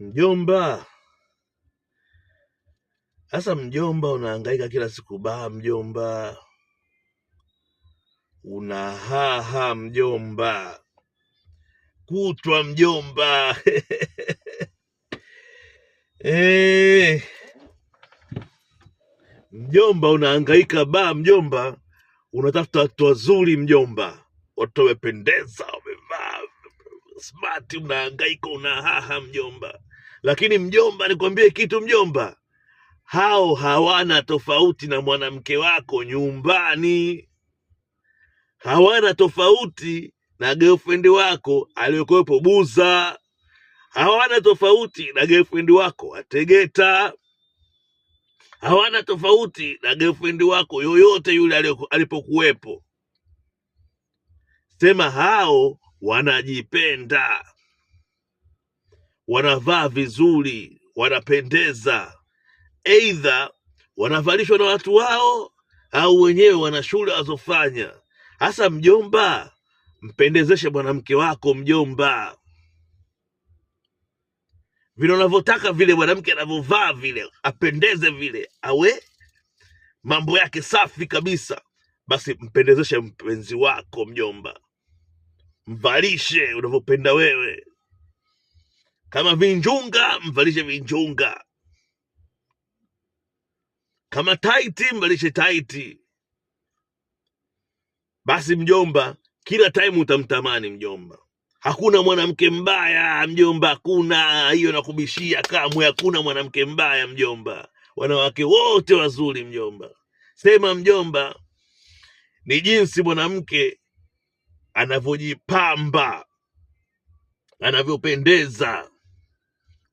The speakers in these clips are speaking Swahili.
Mjomba, sasa mjomba, unahangaika kila siku baa mjomba, unahaha mjomba, kutwa mjomba. Eh, mjomba, unahangaika baa mjomba, unatafuta watu wazuri mjomba, watu wamependeza, wamevaa smart, unahangaika unahaha mjomba. Lakini mjomba, nikwambie kitu mjomba, hao hawana tofauti na mwanamke wako nyumbani, hawana tofauti na girlfriend wako aliyokuwepo Buza, hawana tofauti na girlfriend wako Ategeta, hawana tofauti na girlfriend wako yoyote yule alipokuwepo. Sema hao wanajipenda, wanavaa vizuri, wanapendeza, aidha wanavalishwa na watu wao au wenyewe wana shule wazofanya. Hasa mjomba, mpendezeshe mwanamke wako mjomba, vile unavyotaka vile mwanamke anavyovaa vile, apendeze vile, awe mambo yake safi kabisa, basi mpendezeshe mpenzi wako mjomba, mvalishe unavyopenda wewe. Kama vinjunga, mvalishe vinjunga. Kama taiti, mvalishe taiti. Basi mjomba, kila time utamtamani mjomba. Hakuna mwanamke mbaya mjomba, hakuna hiyo, nakubishia kamwe, hakuna mwanamke mbaya mjomba. Wanawake wote wazuri mjomba. Sema mjomba, ni jinsi mwanamke anavyojipamba, anavyopendeza.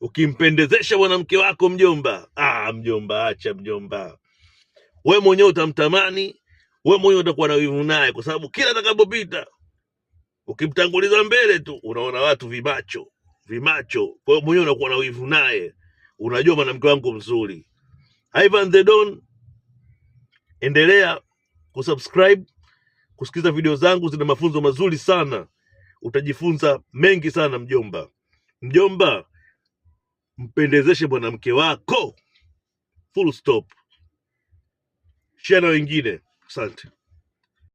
Ukimpendezesha mwanamke wako mjomba, ah, mjomba, acha mjomba, we mwenyewe utamtamani, we mwenyewe utakuwa na wivu naye, kwa sababu kila atakapopita ukimtanguliza mbele tu unaona watu vimacho vimacho. Kwa hiyo mwenyewe unakuwa na wivu naye, unajua mwanamke wangu mzuri. Ivan the Don, endelea kusubscribe, kusikiza video zangu, zina mafunzo mazuri sana, utajifunza mengi sana mjomba. Mjomba, mpendezeshe mwanamke wako, full stop. Share na wengine. Asante.